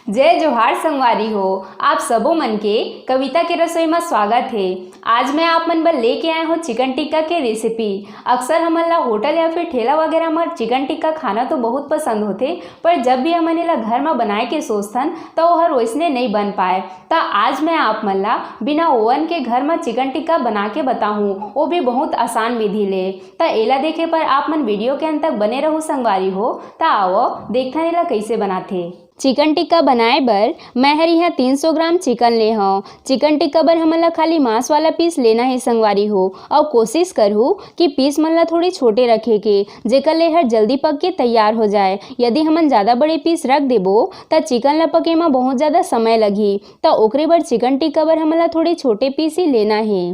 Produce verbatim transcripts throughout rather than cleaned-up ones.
जय जोहार संगवारी हो, आप सबो मन के कविता के रसोई म स्वागत हे। आज मैं आप मन बर लेके आए हूँ चिकन टिक्का के रेसिपी। अक्सर हमन ला होटल या फिर ठेला वगैरह म चिकन टिक्का खाना तो बहुत पसंद होथे, पर जब भी हमन एला घर म बनाए के सोचथन, त ओहर वइसने नइ बन पाए। त आज मैं आप मन ला बिना ओवन के घर म चिकन टिक्का बना के बताहूँ, वो भी बहुत आसान विधि ले। त एला देखे बर आप मन वीडियो के अंत तक बने रहू संगवारी हो। त आवो, देखथन एला कइसे बनाथे। चिकन टिक्का बनाए बर मैं हर इहाँ तीन सौ ग्राम चिकन ले हव। चिकन टिक्का बर हमन ला खाली मांस वाला पीस लेना हे संगवारी हो, अउ कोशिश करहू कि पीस मन ला थोड़ी छोटे रखे के, जेकर ले हर जल्दी पक के तैयार हो जाए। यदि हमन ज्यादा बड़े पीस रख देबो, त चिकन ला पके म बहुत ज्यादा समय लगही, त ओकरे बर चिकन टिक्का बर हमन ला थोड़े छोटे पीस ही लेना हे।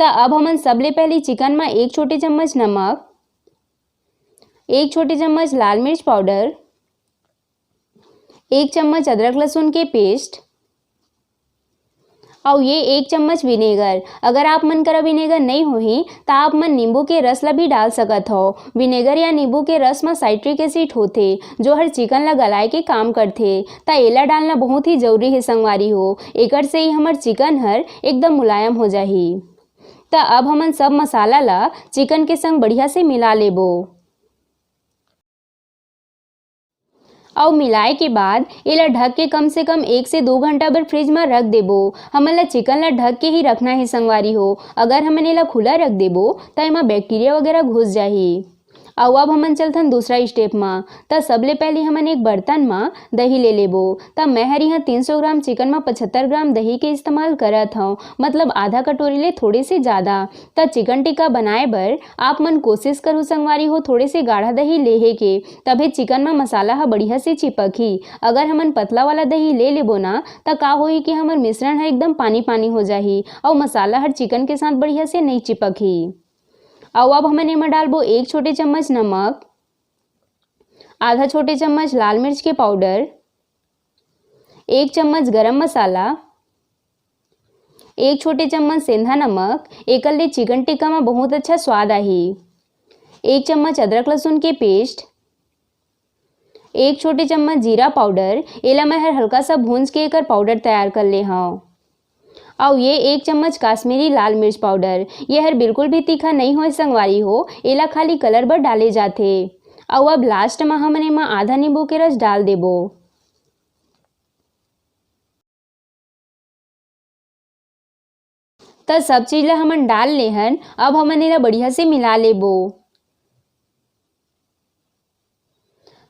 त अब हमन सबले पहली चिकन म एक छोटे चम्मच नमक, एक छोटे चम्मच लाल मिर्च पाउडर, एक चम्मच अदरक लहसुन के पेस्ट, अउ ये एक चम्मच विनेगर। अगर आप मन करा विनेगर नइ होही, त आप मन नींबू के रस ला भी डाल सकत हव। विनेगर या नींबू के रस म साइट्रिक एसिड होथे, जो हर चिकन ला गलाए के काम करथे, त एला डालना बहुत ही जरूरी हे संगवारी हो। एकर से ही हमर चिकन हर एकदम मुलायम हो जाही। त अब हमन सब मसाला ला चिकन के संग बढ़िया से मिला लेबो। अउ मिलाए के बाद एला ढक के कम से कम एक से दो घंटा बर फ्रिज म रख देबो। हमन ला चिकन ला ढक के ही रखना हे संगवारी हो। अगर हमन एला खुला रख देबो, त एमा बैक्टीरिया वगैरह घुस जाही। अउ अब हमन चलथन दूसरा स्टेप म। त सबले पहले हमन एक बर्तन म दही ले लेबो। त मैं हर इहाँ तीन सौ ग्राम चिकन म पचहत्तर ग्राम दही के इस्तेमाल करत हव, मतलब आधा कटोरी ले थोड़े से ज्यादा। त चिकन टिक्का बनाए बर आप मन कोशिश करू संगवारी हो, थोड़े से गाढ़ा दही लेहे के, तभे चिकन म मसाला ह बढ़िया से चिपकही। अगर हमन पतला वाला दही ले लेबो ना, त का होही कि हमर मिश्रण ह एकदम पानी पानी हो जाही अउ मसाला हर चिकन के साथ बढ़िया से नइ चिपकही। अउ अब हमन एमा डालबो एक छोटे चम्मच नमक, आधा छोटे चम्मच लाल मिर्च के पाउडर, एक चम्मच गरम मसाला, एक छोटे चम्मच सेंधा नमक। एकर ले चिकन टिक्का म बहुत अच्छा स्वाद आही। एक चम्मच अदरक लहसुन के पेस्ट, एक छोटे चम्मच जीरा पाउडर। एला मैं हर हल्का सा भूंज के एकर पाउडर तैयार कर ले हव। अउ ये एक चम्मच काश्मीरी लाल मिर्च पाउडर। ये हर बिल्कुल भी तीखा नइ होय संगवारी हो, एला खाली कलर बर डाले जाथे। अउ अब लास्ट म हमन एमा आधा नींबू के रस डाल देबो। त सब चीज ला हमन डाल ले हन, अब हमन एला बढ़िया से मिला लेबो।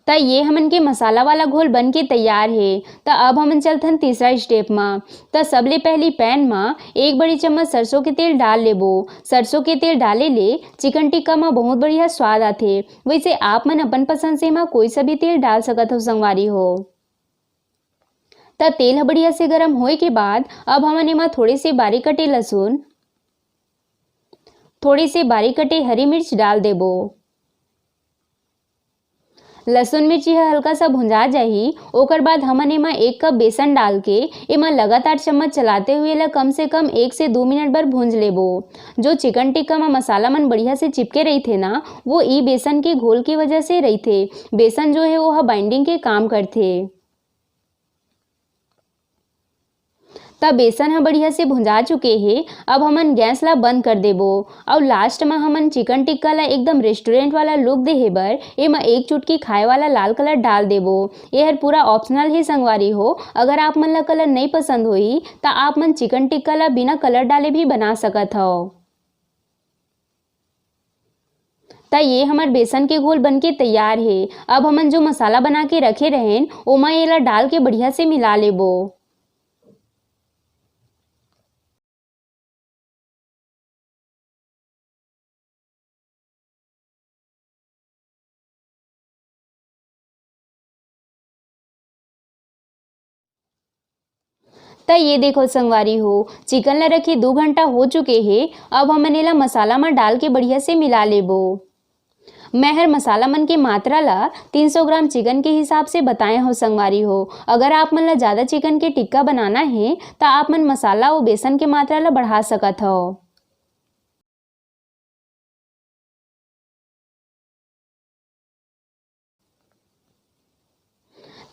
त ये हमन के मसाला वाला घोल बन के तैयार हे। त अब हमन चलथन तीसरा स्टेप म। त सबले पहली पैन म एक बड़ी चम्मच सरसों के तेल डाल लेबो। सरसों के तेल डाले ले चिकन टिक्का म बहुत बढ़िया स्वाद आथे। वैसे आप मन अपन पसंद से एमा कोई सा भी तेल डाल सकत हो संगवारी हो। त तेल ह बढ़िया से गरम होए के बाद अब हमन एमा थोड़े से बारीक कटे लहसुन, थोड़े से बारीक कटे हरी मिर्च डाल देबो। लहसुन मिर्ची ह हल्का सा भुंजा जाही, ओकर बाद हमन एमा एक कप बेसन डाल के एमा लगातार चम्मच चलाते हुए एला कम से कम एक से दो मिनट बर भूंज लेबो। जो चिकन टिक्का म मसाला मन बढ़िया से चिपके रहिथे ना, वो ई बेसन के घोल की वजह से रहिथे। बेसन जो हे, वो ह बाइंडिंग के काम करथे। त बेसन ह बढ़िया से भुंजा चुके हे। अब हमन गैस ला बंद कर देबो अउ लास्ट म हमन चिकन टिक्का ला एकदम रेस्टोरेंट वाला लुक देहे बर एमा एक चुटकी खाए वाला लाल कलर डाल देबो। ये हर पूरा ऑप्शनल हे संगवारी हो, अगर आप मन ला कलर नइ पसंद होही त आप मन चिकन टिक्का ला बिना कलर डाले भी बना सकत हव। त ये हमर बेसन के घोल बन के तैयार हे। अब हमन जो मसाला बना के रखे रहेन, ओमा एला डाल के बढ़िया से मिला लेबो। त ये देखो संगवारी हो, चिकन ला रखे दू घंटा हो चुके हे। अब हमन एला मसाला म डाल के बढ़िया से मिला लेबो। मैं हर मसाला मन के मात्रा ला तीन सौ ग्राम चिकन के हिसाब से बताए हव संगवारी हो। अगर आप मन ला ज्यादा चिकन के टिक्का बनाना हे, त आप मन मसाला अउ बेसन के मात्रा ला बढ़ा सकत हव।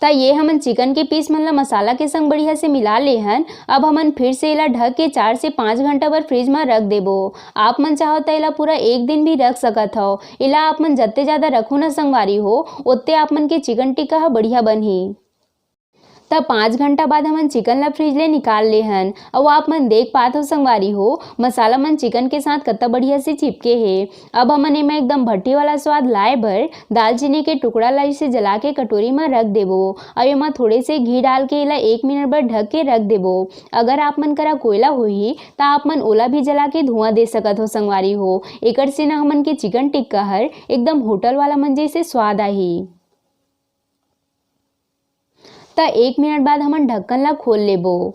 त ये हमन चिकन के पीस मन ला मसाला के संग बढ़िया से मिला ले हन। अब हमन फिर से एला ढक के चार से पाँच घंटा बर फ्रिज म रख देबो। आप मन चाहो त एला पूरा एक दिन भी रख सकत हव। एला आप मन जत्ते ज्यादा रखो ना संगवारी हो, ओत्ते आप मन के चिकन टिक्का ह बढ़िया बनही। त पाँच घंटा बाद हमन चिकन ला फ्रिज ले निकाल ले हन। अउ आप मन देख पात हो संगवारी हो, मसाला मन चिकन के साथ कत्ता बढ़िया से चिपके हे। अब हमन एमा एकदम भट्टी वाला स्वाद लाए बर दालचीनी के टुकड़ा ला इसे जला के कटोरी म रख देबो। अउ एमा थोड़े से घी डाल के एला एक मिनट बर ढक के रख देबो। अगर आप मन करा कोयला होही, त आप मन ओला भी जला के धुआं दे सकत हो संगवारी हो। एकर से ना हमन के चिकन टिक्का हर एकदम होटल वाला मन जैसे स्वाद आही। त एक मिनट बाद हमन ढक्कन ला खोल लेबो।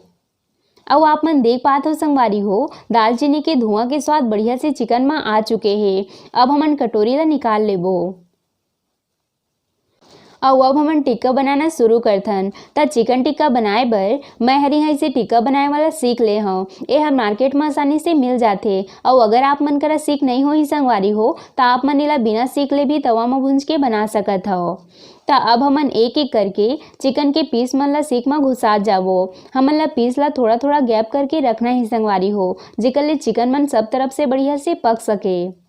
अउ आप मन देख पात हो संगवारी हो, दालचीनी के धुआं के स्वाद बढ़िया से चिकन म आ चुके हे। अब हमन कटोरी ला निकाल लेबो। अउ अब हमन टिक्का बनाना शुरू करथन। त चिकन टिक्का बनाए बर मैं हर इहाँ इसे टिक्का बनाए वाला सीख ले हव। ए ह मार्केट म आसानी से मिल जाथे। अउ अगर आप मन करा सीख नइ होही संगवारी हो, त आप मन एला बिना सीख ले भी तवा म भूंज के बना सकत हव। त अब हमन एक-एक करके चिकन के पीस मन ला सीख म घुसात जाबो। हमन ला पीस ला थोड़ा-थोड़ा गैप करके रखना ही संगवारी हो, जेकर ले चिकन मन सब तरफ से बढ़िया से पक सके।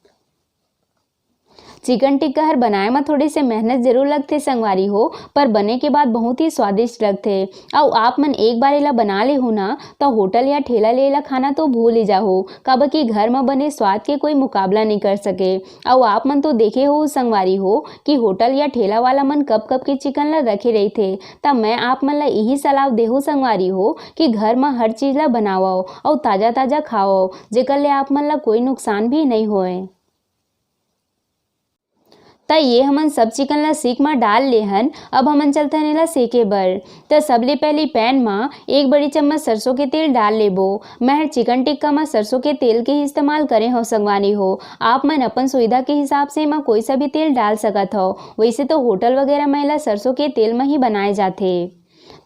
चिकन टिक्का हर बनाए म थोड़े से मेहनत जरूर लगथे संगवारी हो, पर बने के बाद बहुत ही स्वादिष्ट लगथे। अउ आप मन एक बार एला बना लेहू ना, त होटल या ठेला ले एला खाना तो भूल ही जाहू, काबर कि घर म बने स्वाद के कोई मुकाबला नइ कर सके। अउ आप मन तो देखे हो संगवारी हो कि होटल या ठेला वाला मन कब-कब के चिकन ला रखे रहिथे। त मैं आप मन ला इही सलाह देहू संगवारी हो कि घर म हर चीज ला बनावव अउ ताजा-ताजा खावव, जेकर ले आप मन ला कोई नुकसान भी नइ होय। त ये हमन सब चिकन ला सीख म डाल ले हन। अब हमन चलथन एला सेके बर। त सबले पहली पैन म एक बड़ी चम्मच सरसों के तेल डाल लेबो। मैं हर चिकन टिक्का म सरसों के तेल के ही इस्तेमाल करे हव संगवारी हो। आप मन अपन सुविधा के हिसाब से एमा कोई सा भी तेल डाल सकत हव। वैसे तो होटल वगैरह म एला सरसों के तेल म ही बनाए जाथे।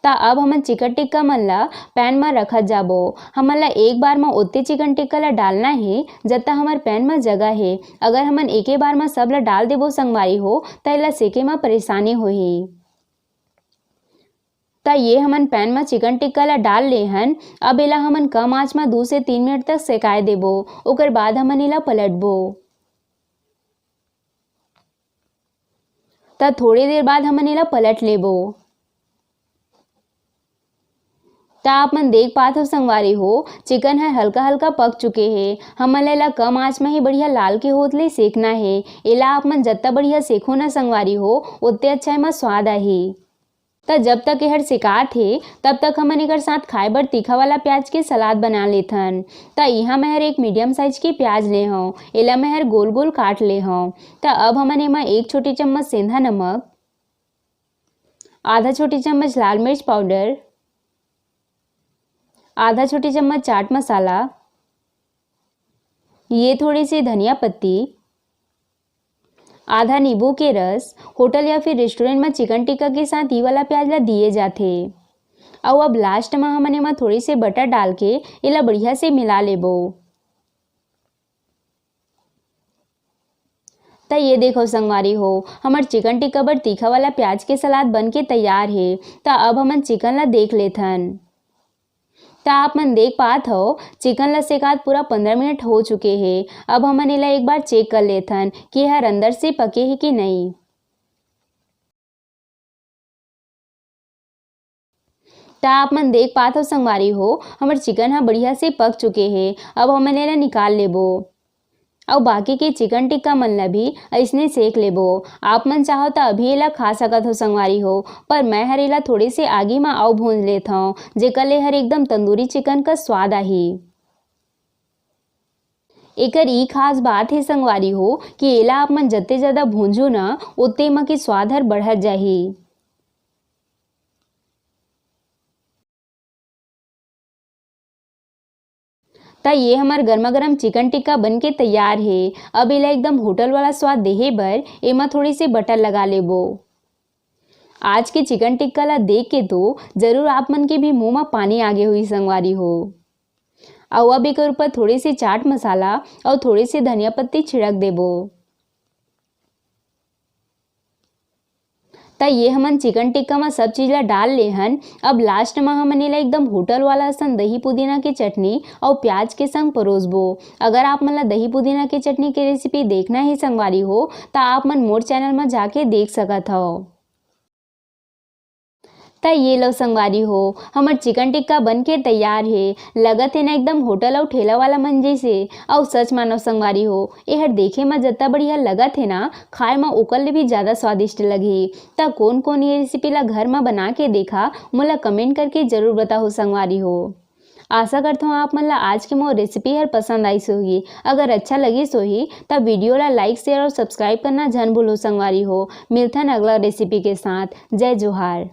त अब हमन चिकन टिक्का मन ला पैन म रखत जाबो। हमन ला एक बार म ओत्ते चिकन टिक्का ला डालना हे, जत्ता हमर पैन म जगह हे। अगर हमन एके बार म सब ला डाल देबो संगवारी हो, त एला सेके म परेशानी होही। त ये हमन पैन म चिकन टिक्का ला डाल ले हन। अब एला हमन कम आंच म दू से तीन मिनट तक सेकाए देबो। ओकर बाद हमन एला पलटबो। त थोड़े देर बाद हमन एला पलट लेबो। त आप मन देख पात हो संगवारी हो, चिकन ह हल्का-हल्का पक चुके हे। हमन ला एला कम आंच म ही बढ़िया लाल के होत ले सेकना हे। एला आप मन जत्ता बढ़िया सेकहू ना संगवारी हो, ओत्ते अच्छा एमा स्वाद आही। त जब तक एहर सेकात हे, तब तक हमन एकर साथ खाए बर तीखा वाला प्याज के सलाद बना लेथन। त इहाँ मैं हर एक मीडियम साइज के प्याज ले हव, एला मैं हर गोल-गोल काट ले हव। त अब हमन एमा एक छोटी चम्मच सेंधा नमक, आधा छोटी चम्मच लाल मिर्च पाउडर, आधा छोटी चम्मच चाट मसाला, ये थोड़ी सी धनिया पत्ती, आधा नींबू के रस। होटल या फिर रेस्टोरेंट म चिकन टिक्का के साथ ये वाला प्याज ला दिए जाथे। अउ अब लास्ट म हमन एमा थोड़ी से बटर डाल के एला बढ़िया से मिला लेबो। त ये देखो संगवारी हो, हमर चिकन टिक्का बर तीखा वाला प्याज के सलाद बन के तैयार हे। त अब हमन चिकन ला देख लेथन। त आप मन देख पात हव, चिकन ला सेकात पूरा पंद्रह मिनट हो चुके हे। अब हमन एला एक बार चेक कर लेथन कि एहर अंदर से पके हे कि नई। त आप मन देख पात हो संगवारी हो, हमर चिकन ह बढ़िया से पक चुके हे। अब हमन एला निकाल लेबो। अउ बाकी के चिकन टिक्का मन ला भी अइसने सेक लेबो। आप मन चाहो त अभी एला खा सकत हो संगवारी हो, पर मैं हर एला थोड़े से आगी म अउ भूंज लेत हव, जेकर ले हर एकदम तंदूरी चिकन का स्वाद आही। एकर ई खास बात हे संगवारी हो कि एला आप मन जत्ते ज्यादा भूंजो ना, ओत्ते एमा के स्वाद हर बढ़त जाही। त ये हमर गरमा गरम चिकन टिक्का बन के तैयार हे। अब एला एकदम होटल वाला स्वाद देहे बर एमा थोड़ी से बटर लगा लेबो। आज के चिकन टिक्का ला देख के तो जरूर आप मन के भी मुंह म पानी आगे हुई संगवारी हो। अउ अब एकर ऊपर थोड़े से चाट मसाला अउ थोड़े से धनिया पत्ती छिड़क देबो। त ये हमन चिकन टिक्का म सब चीज ला डाल ले हन। अब लास्ट म हमन एला एकदम होटल वाला असन दही पुदीना के चटनी अउ प्याज के संग परोसबो। अगर आप मन ला दही पुदीना के चटनी के रेसिपी देखना हे संगवारी हो, त आप मन मोर चैनल म जाके देख सकत हव। त ये लो संगवारी हो, हमर चिकन टिक्का बन के तैयार हे। लगत हे ना एकदम होटल अउ ठेला वाला मन जैसे। अउ सच मानो संगवारी हो, एहर देखे म जत्ता बढ़िया लगत हे ना, खाए म ओकर ले भी ज्यादा स्वादिष्ट लगही। त कोन कोन ये रेसिपी ला घर म बना के देखा, मोला कमेंट करके जरूर बताहू संगवारी हो। आशा करथों आप मन ला आज के मोर रेसिपी हर पसंद आइस होही। अगर अच्छा लगिस होही, त वीडियो ला लाइक, शेयर अउ सब्सक्राइब करना झन भूलहू संगवारी हो। मिलथन अगला रेसिपी के साथ। जय जोहार।